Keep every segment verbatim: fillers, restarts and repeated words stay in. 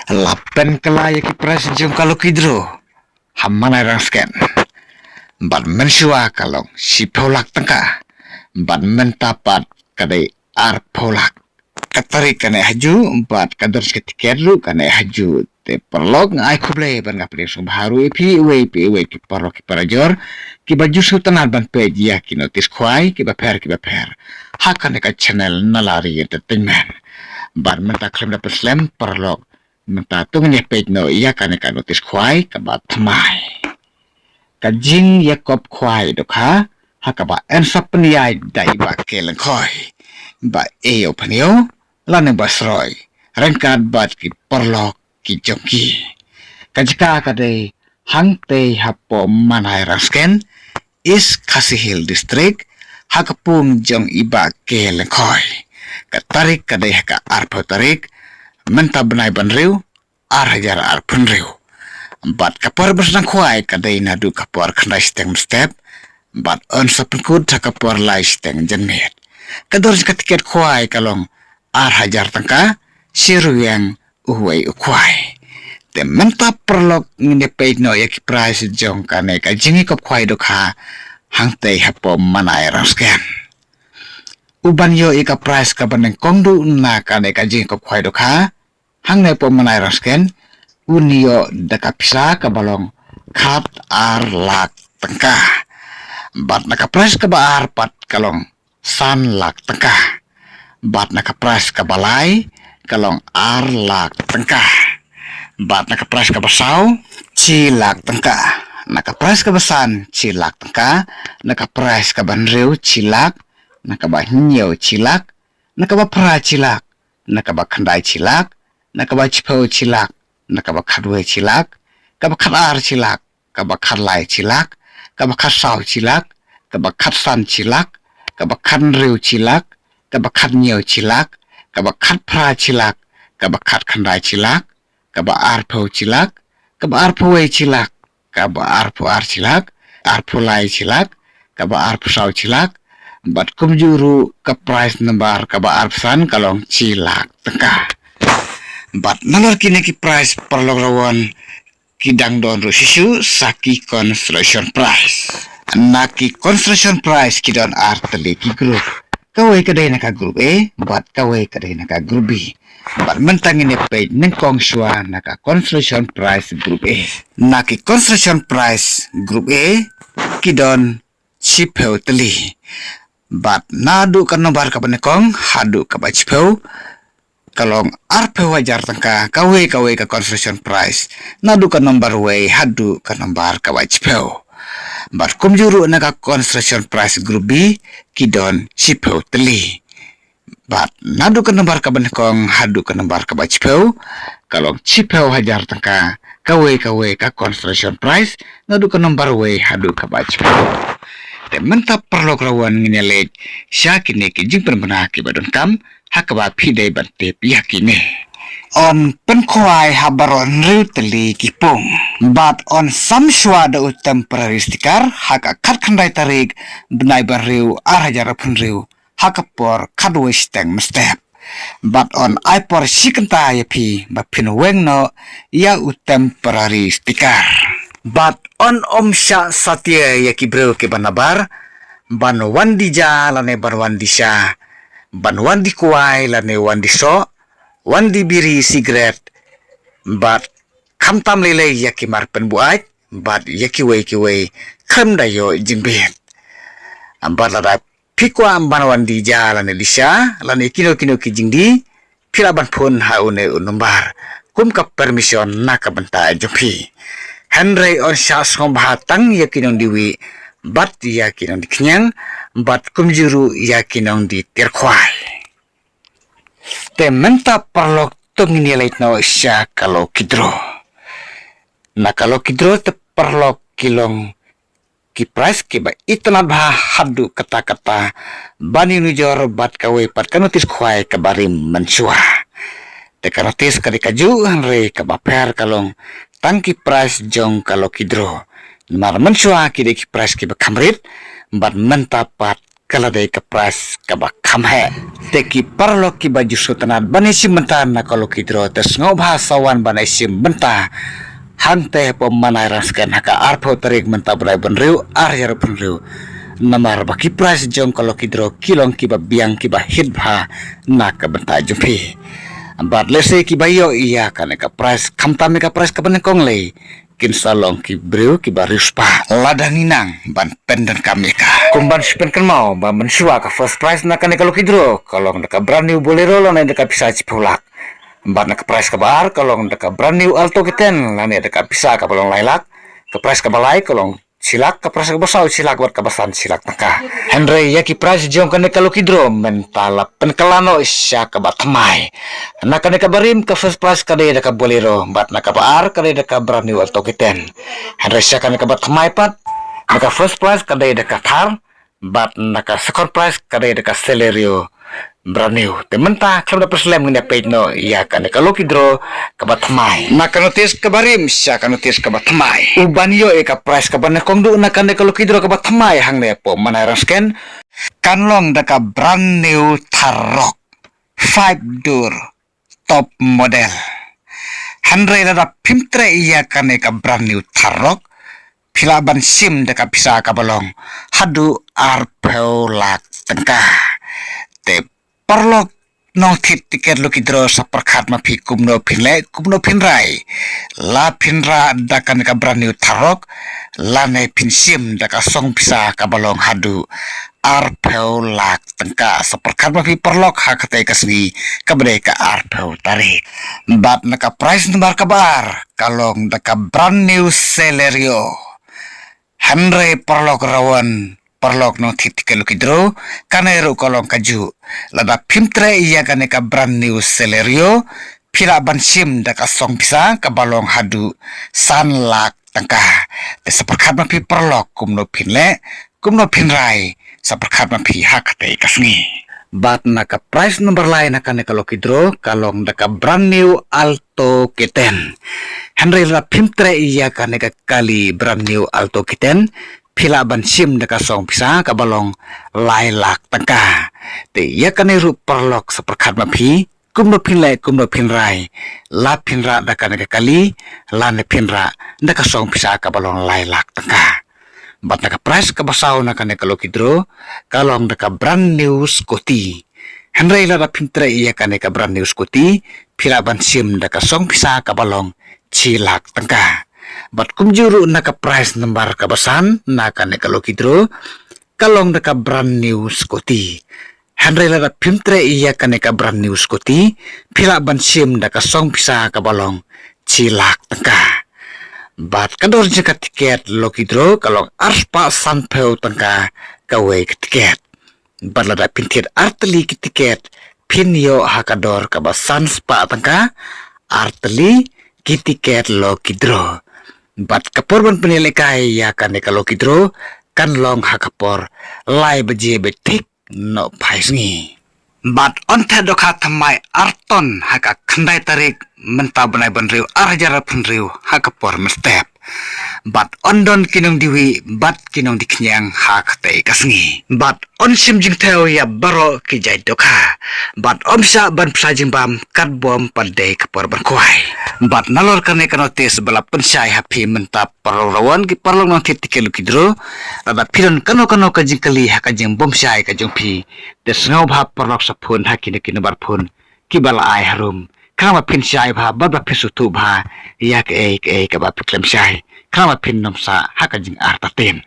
La pynkylla ïa ki prize jong ka lucky draw ha Manairang Scan. Bad mynshuwa ka long shiphew lak tyngka. Bad mynta pat ka dei arphew lak. Ka tarik kane ha juh bad ka dor ka tiket ruh kane ha juh. Te paralok, nga ai khublei bad nga pdiang sngewbha ruh ïa phi iwei pa iwei ki paralok ki parajor kiba ju sngewtynnat ban peit ïa ki notis khwai kiba pher kiba pher ha kane ka channel Nalari Entertainment. Bad mynta khlem da pynslem paralok, mynta to ngin ïa peit noh ïa kane ka notis khwai kaba thymmai. Ka jingïakop khwai dohkha ha kaba yn sa pynïaid da i Bah K. Lyngkhoi, Bah Eyo Pynïo lane Bah Sroi, ryngkat bad ki paralok ki jong ki. Ka jaka ka dei hangtei hapoh Manairang Scan, East Khasi Hills District, ha ka pung jong i Bah K. Lyngkhoi. Ka tarik ka dei ha ka arphew tarik mynta bnai ba hynriew, ar hajar arphew hynriew. Bad ka por ban sdang khwai ka dei naduh ka por khyndai shiteng mynstep bad yn sa pynkut ha ka por lai shiteng janmiet. Ka dor jong ka tiket khwai ka long ar hajar tyngka, shi ryngwiang uwei u khwai. Te mynta paralok ngin ïa peit noh ïa ki prize jong kane ka jingïakop khwai dohkha hangtei hapoh Manairang Scan. U ban ïoh ïa ka prize kaba nyngkong duh na kane ka jingïakop khwai dohkha hangne hapoh Manairang Scan, un ïoh da ka pisa kaba long khat ar lak tyngka. Bad na ka prize kaba ar pat ka long san lak tyngka. Bad na ka prize kaba lai ka long ar lak tyngka. Bad na ka prize kaba saw, shi lak tyngka. Na ka prize kaba san, shi lak tyngka. Na ka prize kaba hynriew, shi lak. Na kaba hynñiew, shi lak. Na kaba phra, shi lak. Na kaba khyndai, shi lak. Na kaba shiphew, shi lak. Na kaba khatwei, shi lak. Kaba khatar, shi lak. Kaba khatlai, shi lak. Kaba khatsaw, shi lak. Kaba khatsan, shi lak. Kaba khathynriew, shi lak. Kaba khathynñiew, shi lak. Kaba khatphra, shi lak. Kaba khatkhyndai, shi lak. Kaba arphew, shi lak. Kaba arphew wei, shi lak. Kaba arphew ar, shi lak. Arphew lai, shi lak. Kaba arphew saw, shi lak. Bad kumjuh ruh ka prize number kaba arphew san ka long shi lak tyngka. Bad nalor kine ki prize paralok, la wan ki dang don ruh shisha sa ki consolation prize. Na ki consolation prize ki don ar tylli ki group. Kawei ka dei na ka group A bad kawei ka dei na ka group B. Bad mynta ngin ïa peit nyngkong shuwa na ka consolation prize group A. Na ki consolation prize group A ki don shiphew tylli. Bad naduh ka nombar kaba nyngkong haduh kaba shiphew ka long arphew hajar tyngka kawei kawei ka consolation prize. Naduh ka nombar wei haduh ka nombar kaba shiphew. Bad kumjuh ruh na ka consolation prize group B ki don shiphew tylli. Bad naduh ka nombar kaba nyngkong haduh ka nombar kaba shiphew ka long shiphew hajar tyngka kawei kawei ka consolation prize, naduh ka nombar wei haduh kaba shiphew. Te mynta paralok, la wan ngin ïa leit sha kine ki jingpynbna kiba donkam ha kaba phi dei ban tip ïa kine. Yn pynkhwai ha baroh hynriew tylli ki pung. Bad yn sam shuwa da u temporary sticker ha ka khatkhyndai tarik bnai ba hynriew ar hajar arphew hynriew ha ka por khatwei shiteng mynstep. Bad yn ai por shi kynta ïa phi ba phin weng noh ïa u temporary sticker. Bad yn ym shah satia ïa ki briew kiba nabar ban wan die ja lane ban wan die sha, ban wan die kwai lane wan die soh, wan die biri sigaret, bad khamtam lei lei ïa ki mar pynbuaid bad ïa kiwei kiwei, khlem da ïoh jingbit. Bad lada phi kwah ban wan die ja lane die sha lane kino kino ki jingdie, phi lah ban phone ha une u nombar kum ka permission na ka bynta jong phi. Hynrei yn shah sngewbha tang ïa ki nongdie wieh bad ïa ki nongdie khñiang bad kumjuh ruh ïa ki nongdie tiar khwai. Te mynta paralok, to ngin ïa leit noh sha ka lucky draw. Na ka lucky draw te paralok, ki long ki prize kiba itynnad bha haduh katta katta ban ïanujor bad kawei pat ka notis khwai kaba rim mynshuwa. Te ka notis ka dei kajuh hynrei kaba pher ka long tang ki prize jong ka lucky draw. Namar mynshuwa ki dei ki prize kiba kham rit bad mynta pat ka la dei ka prize kaba kham heh. Te ki paralok kiba ju sngewtynnat ban ïashim bynta na ka lucky draw, te sngewbha sa wan ban ïashim bynta hangtei hapoh Manai Rang Sken ha ka arphew tarik mynta bnai ba hynriew, ar hajar arphew hynriew. Namar ba ki prize jong ka lucky draw ki long kiba biang, kiba hit bha na ka bynta jong phi. Bad lehse kiba ïoh ïa kane ka prize, khamtam ïa ka prize kaba nyngkong lei, kin sa long ki briew kiba riewspah. Lada ngi nang ban pyndonkam ïa ka, kum ban shu pynkynmaw ba mynshuwa ka first prize na kane ka lucky draw ka long da ka brand new Bolero lane da ka pisa shiphew lak. Bad na ka prize kaba ar ka long da ka brand new Alto K ten lane da ka pisa kaba long lai lak. Ka prize kaba lai ka long shi lak, ka prize kaba saw shi lak, bad kaba san shi lak tyngka. Hynrei ïa ki prize jong kane ka lucky draw mynta la pynkylla noh sha kaba thymmai. Na kane kaba rim ka first prize ka dei da ka Bolero, bad na kaba ar ka dei da ka brand new Alto K ten. Hynrei sha kane kaba thymmai pat, na ka first prize ka dei da ka Thar, bad na ka second prize ka dei da ka Celerio brand new. Te mynta khlem da pynslem, ngin ïa peit noh ïa kane ka lucky draw kaba thymmai. Na ka notice kaba rim sha ka notice kaba thymmai. U ban ïoh ïa ka prize kaba nyngkong duh na kane ka lucky draw kaba thymmai hangne hapoh Manai Rang Sken kan long da ka brand new Thar Roxx, five door, top model. Hynrei lada phim treh ïa kane ka brand new Thar Roxx, phi lah ban shim da ka pisa kaba long haduh arphew lak tyngka. Te paralok nongthied tiket lucky draw, sa pyrkhat ma phi kumno phin leh, kumno phin rai. La phin rah da kane ka brand new Thar Roxx, lane phin shim da ka song pisa kaba long haduh arphew lak tyngka. Sa pyrkhat ma phi paralok ha katei ka sngi kaba dei ka arphew tarik. Bad na ka prize number kaba ar ka long da ka brand new Celerio. Hynrei paralok rawan, paralok nongthied tiket lucky draw, kane ruh ka long kajuh. Lada phim treh ïa kane ka brand new Celerio, phi lah ban shim da ka song pisa kaba long haduh san lak tyngka. Te sa pyrkhat ma phi paralok kumno phin leh, kumno phin rai, sa pyrkhat ma phi ha katei ka sngi. Bad na ka prize number lai na kane ka lucky draw ka long da ka brand new Alto K ten. Hynrei lada phim treh ïa kane ka kali brand new Alto K ten, phi lah ban shim da ka song pisa kaba long lai lak tyngka. Te ïa kane ruh paralok sa pyrkhat ma phi kumno phin leh, kumno phin rai. La phin rah da kane ka kali, lane phin rah da ka song pisa kaba long lai lak tyngka. Bad na ka prize kaba saw na kane ka lucky draw ka long da ka brand new scooty. Hynrei lada phim treh ïa kane ka brand new scooty, phi lah ban shim da ka song pisa kaba long shi lak tyngka. Bad kumjuh ruh na ka prize number kaba san na kane ka lucky draw ka long da ka brand new scooty. Hynrei lada phim treh ïa kane ka brand new scooty, phi lah ban shim da ka song pisa kaba long shi lak tyngka. Bad ka dor jong ka tiket lucky draw ka long arspah sanphew tyngka kawei ka tiket. Bad lada phin thied artylli ki tiket, phin ïoh ha ka dor kaba sanspah tyngka artylli ki tiket lucky draw. Bad ka por ban pynïalehkai ïa kane ka lucky draw kan long ha ka por lai baje beit thik nohphai sngi. Bad yn theh dohkha thymmai ar ton ha ka khyndai tarik mynta bnai ba hynriew, ar hajar arphew hynriew, ha ka por mynstep. Bad yn don ki nongdie wih bad ki nongdie khñiang ha katei ka sngi. Bad yn shim jingthew ïa baroh ki jait dohkha. Bad ym shah ban pynshai jingbam katba ym pat dei ka por ban khwai. Bad nalor kane ka notice ba la pynshai ha phi mynta, paralok rawan ki paralok nongthied tiket lucky draw, lada phi don kano kano ka jingkylli ha ka jingbymshai ka jong phi, te sngewbha paralok sa phone ha kine ki number phone kiba la ai harum. Khnang ba phin shai bha bad ba phin sngewthuh bha ïa kaei kaei kaba phi khlem shai, khnang ba phin ym sah ha ka jingartatien.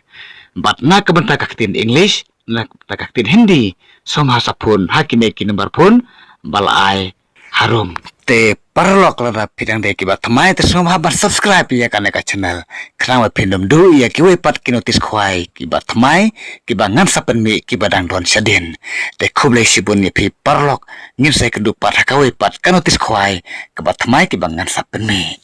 Bad na ka bynta ka ktien English, na ka bynta ka ktien Hindi, sngewbha sa phone ha kine ki number phone ba la ai harum. Te paralok, lada phi dang dei kiba thymmai, te sngewbha ban subscribe ïa kane ka channel, khnang ba phin ym duh ïa kiwei pat ki notice khwai kiba thymmai, kiba ngan sa pynmih, kiba dang don shadien. Te khublei shibun ïa phi paralok, ngin sa ïakynduh pat ha kawei pat ka notice khwai kaba thymmai, kiba ngan sa pynmih.